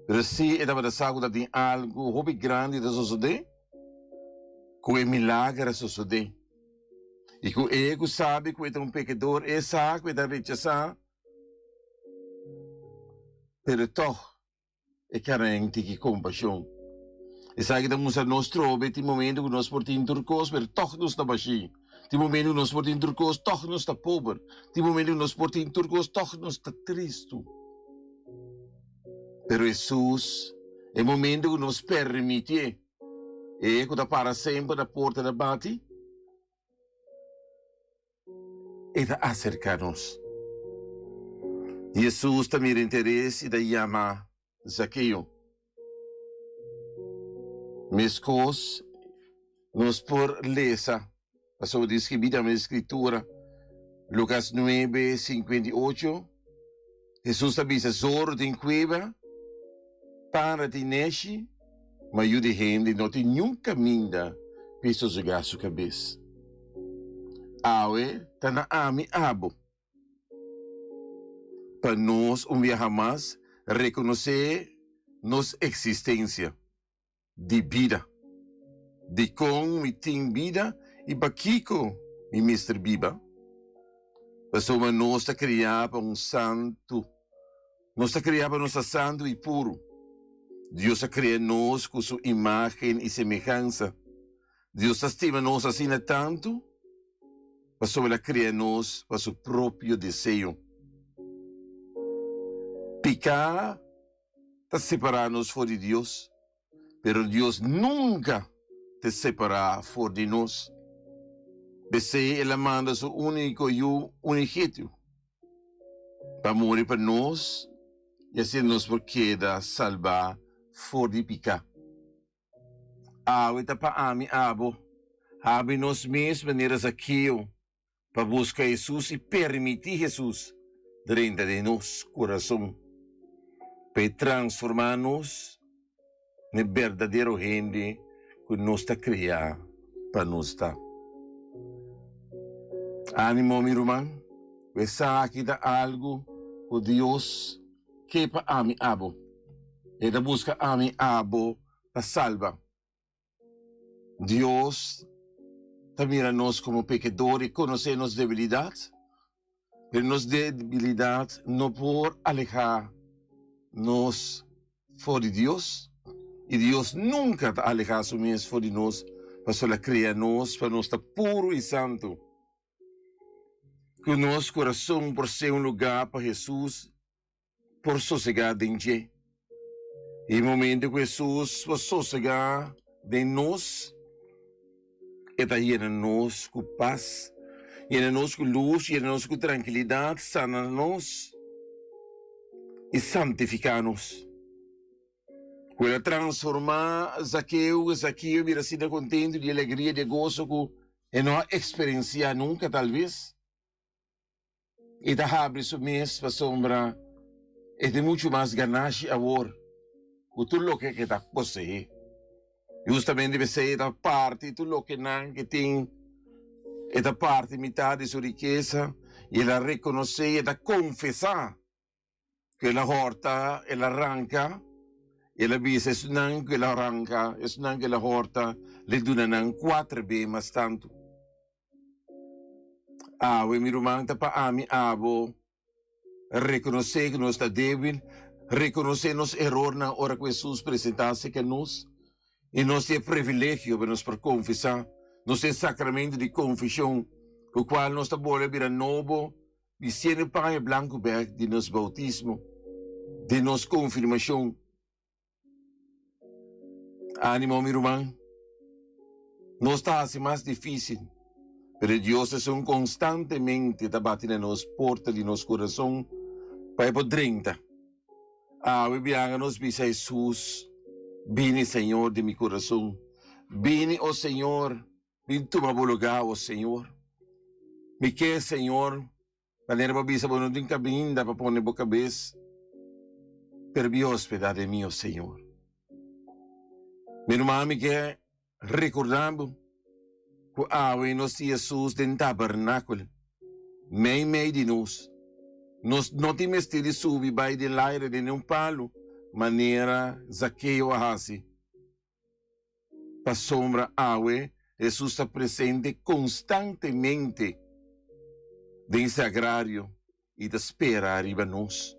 Speaker 9: Pero si e tabata sa ku ta tin algu hopi grandi ta sosodé, ku e milager a sosodé. I ku e ku sabi ku e ta un pekador, e sa ku e ta rechasá, pero tòg E karen tiki kompashon. Esaki ta mustra nos trobe tin momento ku nos por tin tur kos pero tòg nos ta bashí. Tin momento ku nos por tin tur kos tòg nos ta pober. Tin momento ku nos por tin tur kos tòg nos ta tristu. Pero Hesus, e momento ku nos permitié, e ku ta para semper na porta ta bati, E ta aserká nos. Hesus ta mira interes i ta yama Zakeo. Meskos nos por lesa pasobra di skibí tambe den Skritura, Lukas nuebe, 58, Hesus ta bisa, Zoro tin kueba, para tin neshi, ma yu di hende no tin niun kaminda p'e sosegá su kabes. Awe ta na ami abo pa nos un biaha mas rekonosé nos eksistensia di bida. Dikon mi tin bida i pakiko mi mester biba? Pasobra nos ta kriá pa un santu. Nos ta kriá pa nos ta santu i puru. Dios a krea nos ku su imágen i semehansa. Dios ta stima nos asina tantu pasobra el a krea nos pa su propio deseo. Piká ta separá nos for di Dios, pero Dios nunka ta separá for di nos. P'esei el a manda su úniko Yu unigétu pa muri pa nos i asina nos por keda salbá for di piká. Awe ta pa ami abo. Habri nos mes manera Zakeo pa buska Hesus i permití Hesus drenta den nos kurason pa e transformá nos na e berdadero hende ku nos ta kreá pa nos ta. Ánimo mi ruman, ku esaki ta algu ku Dios ke pa ami abo. E ta buska ami abo pa salba. Dios ta mira nos komo pekedor i konosé nos debilidat, pero nos debilidat no por alehá nos for di Dios, i Dios nunka ta alehá su mes for di nos pasobra el a krea nos pa nos ta puru i santu. Ku nos kurason por ser un lugá pa Hesus por sosegá den dje. E momento ku Hesus por sosegá den nos, e ta yena nos ku pas, yena nos ku lus, yena nos ku trankilidat, sana nos i santifiká nos. Ku el a transformá Zakeo, Zakeo bira asina kontentu di alegria, di goso ku e no a eksperensiá nunka talbes. E ta habri su mes pasobra e tin muchu mas ganashi awor ku tur loke ke ta poseé. Hustamente p'esei e ta parti tur loke nan ke tin, e ta parti mitad di su rikesa i el a rekonosé i e ta konfesá ku el a hòrta, el a ranka, i el a bisa esnan ku el a ranka, esnan ku el a hòrta, le duna nan kuater be mas tantu. Awe, mi ruman, ta pa ami abo rekonosé ku nos ta débil, rekonosé nos erornan ora ku Hesus presentá aserka nos, i nos tin e privilegio pa nos por konfesá. Nos tin e sakramento di konfeshon, ku kual nos ta bolbe bira nobo Bistiendo paña blanku bek di nos boutismo, di nos konfirmashon. Ánimo, mi ruman. Nos ta hasi mas difísil, pero Dios esun konstantemente ta bati na nos porta di nos kurason pa e por drenta. Awe biaha nos bisa Hesus, Bini, Señor, den mi kurason. Bini, o Señor. Bin tuma bo lugá, o Señor. Mi ke, Señor, manera bo a bisa bo no tin kaminda pa pone bo kabes, pero bin hospedá den mi, o Señor. Mi ruman, mi ke rekordá bo ku awe nos tin Hesus den tabernákulo, meimei di nos. Nos no tin mester di subi bai den laire den un palu, manera Zakeo a hasi. Pasobra awe Hesus ta presente konstantemente den Sagrario i ta spera riba nos.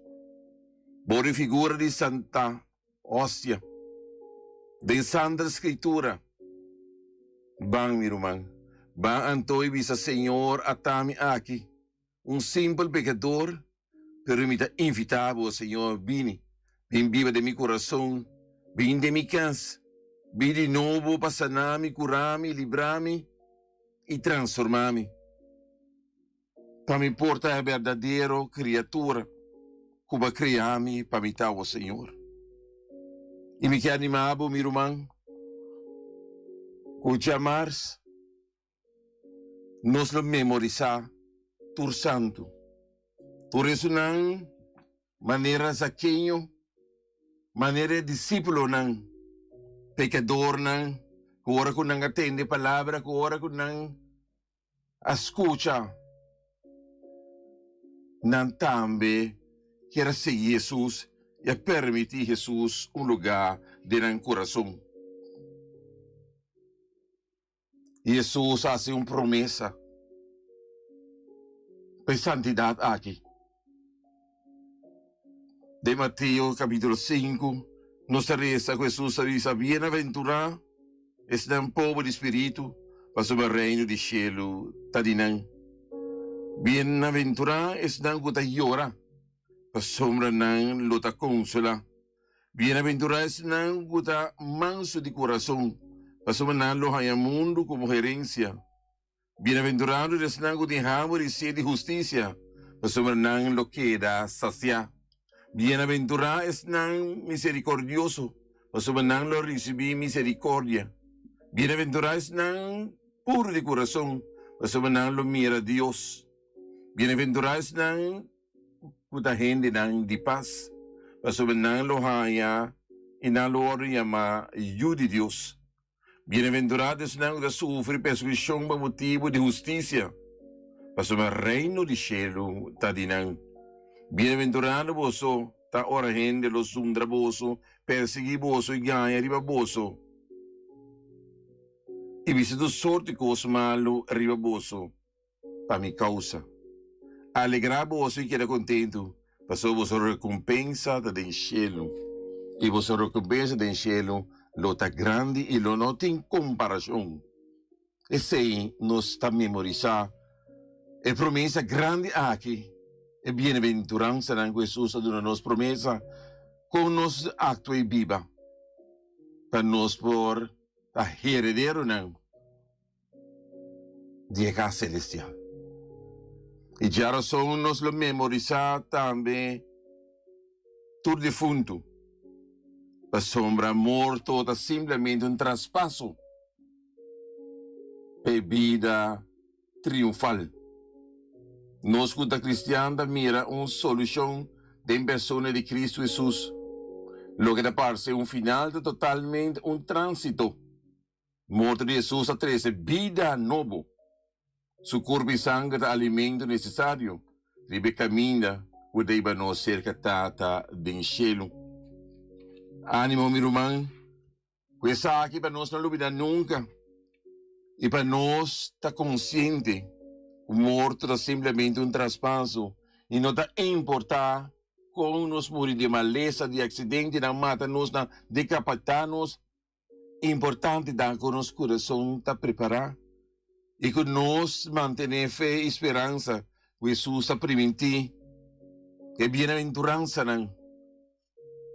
Speaker 9: Bo di figura di Santa Hostia den Santa Skritura. Ban, mi ruman, ban anto i bisa, Señor, ata mi aki, un simpel pekador, Pero mi ta invitá bo, Señor, bini, bin biba den mi kurason, bin den mi kas, bin di nobo pa saná mi, kurá mi, librá mi i transformá mi, pa mi por ta e berdadero kriatura ku bo a krea mi pa mi ta, o Señor. I mi ke animá bo, mi ruman, ku djamars Nos lo memorisá tur santu. Tur esunnan manera Zakeño, manera e disípulonan, pekadornan, ku ora ku nan a tende e palabra, ku ora ku nan a skucha, nan tambe kier a sigui Hesus i a permití Hesus un lugá den nan kurason. Hesus a hasi un promesa pa e santidat aki. Den Mateo kapítulo sinku nos ta resa ku Hesus a bisa, Bienaventurá esnan pober di spiritu, pasobra Reino di shelu ta di nan. Bienaventurá esnan ku ta yora, pasobra nan lo ta konsolá. Bienaventurá esnan ku ta mansu di kurason, pasobra nan lo haña mundu komo herensia. Bienaventurado esnan ku tin hamber i sed di hustisia, pasobra nan lo keda sasiá. Bienaventurá esnan miserikordioso, pasobra nan lo risibí miserikòrdia. Bienaventurá esnan. puru di kurason, pasobra nan lo mira Dios. Bienaventurá esnan ku ta hendenan di pas, pasobra nan lo haña i nan lo wòrdu yamá yu di Dios. Bienaventurado esnan ku ta sufri persekushon pa motibu di hustisia, pasobra Reino di shelu ta di nan. Bienaventurado boso ta ora hende lo zundra boso, persiguí boso i gaña riba boso, i bisa tur sorti kos malu riba boso pa mi kousa. Alegrá boso i keda kontentu, pasobra boso rekompensa ta den shelu, i boso rekompensa den shelu lo ta grandi i lo no tin komparashon. Esei nos ta memorisá e promesa grandi aki, e bienaventuransanan ku Hesus a duna nos promesa kon nos aktua i biba pa nos por ta herederonan. Di e kas selestial. I djarason nos lo memorisá tambe tur difuntu, pasobra morto ta simplemente un traspaso pa e bida triunfal. Nos ku ta kristian ta mira un solushon den persona di Kristu Hesus. Loke ta parse un final ta totalmente un tránsito. Morto di Hesus a trese bida nobo. Su kurpo i sanger ta alimento nesesario riba e kaminda ku ta hiba nos serka Tata den shelu. Ánimo, mi ruman, ku esaki pa nos no lubidá nunka i pa nos ta konsiente ku morto ta simplemente un traspaso i no ta importá kon nos muri di malesa, di aksidente, nan mata nos, nan dekapitá nos. Importante ta ku nos kurason ta prepará i ku nos mantené fe i speransa ku Hesus a primintí e bienaventuransanan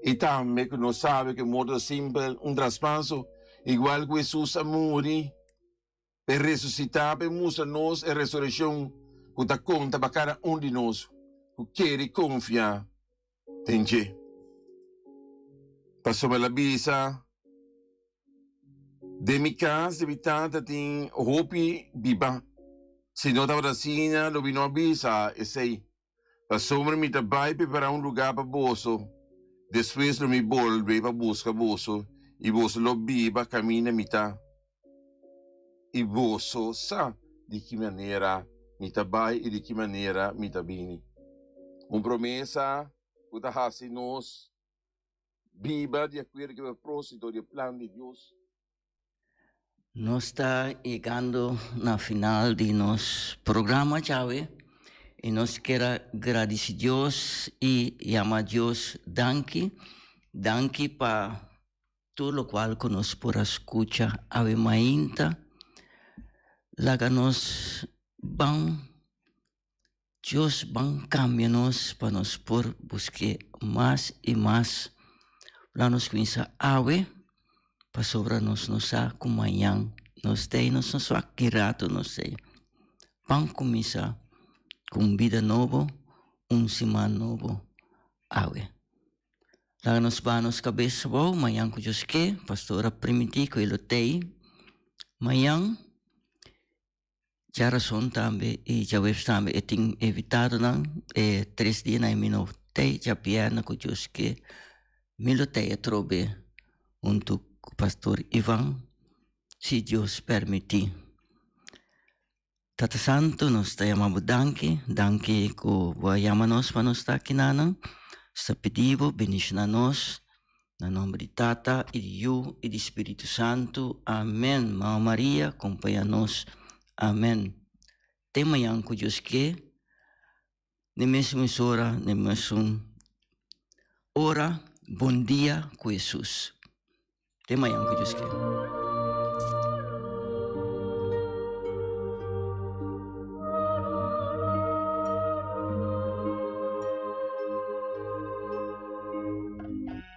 Speaker 9: i tambe ku nos sabe ku e morto ta simpel un traspaso, igual ku Hesus a muri pa e resusitá pa e mustra nos e resurekshon ku ta konta pa kada un di nos ku kere konfia Den dje. Pasobra el a bisa, Den mi kas di mi tata tin hopi biba. Si no tabata asina, lo mi no a bisa esei. Pasobra mi ta bai prepará un lugá pa boso. Despues lo mi bolbe pa buska boso, i boso lo biba kaminda mi ta. I boso sa di ki manera mi ta bai i di ki manera mi ta bini. Un promesa ku ta hasi nos biba di akuerdo ku e propósito di e plan di Dios.
Speaker 6: Nos ta yegando na final di nos programa djawe i nos kier a gradisi Dios i yama Dios danki. Danki pa Tur lokual ku nos por a skucha awe mainta, laga nos ban Dios ban kambia nos pa nos por busk'é mas i mas. Laga nos kuminsá awe pasobra nos no sa ku mañan nos ta ei, nos no sa ki rato nos ta ei. Ban kuminsá ku un bida nobo, un siman nobo awe. Laga nos baha nos kabes abou, mañan ku Dios ke, pastor a primintí ku e lo tei mañan. Djarason tambe i djaweps tambe e tin invitadonan, e tres dianan mi no tei, djabièrnè ku Dios ke mi lo tei atrobe huntu ku pastor Ivan, si Dios permití. Tata Santu, nos ta yama bo danki, danki ku bo a yama nos pa nos ta aki nanan. Nos ta pidi bo bendishoná nos, na nomber di Tata i di Yu i di Spiritu Santu. Amen. Mama Maria, kompañá nos. Amen. Te mañan ku Dios ke, n'e mesun emisora, n'e mesun ora. Bon dia ku Hesus. Te mañan ku Dios ke.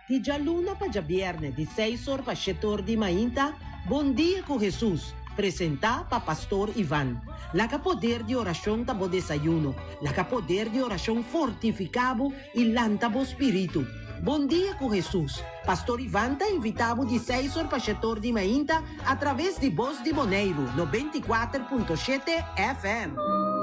Speaker 3: Di djaluna pa djabièrnè di seis or pa shete or di mainta, Bon Dia ku Hesus, presentá pa Pastor Ivan. Laga poder di orashon ta bo desayuno, laga poder di orashon fortifiká bo i lanta bo spiritu. Bon Dia ku Hesus. Pastor Ivan ta invitá bo di seis or pa shetor di mainta atraves di Bos di Boneiru, 94.7 FM.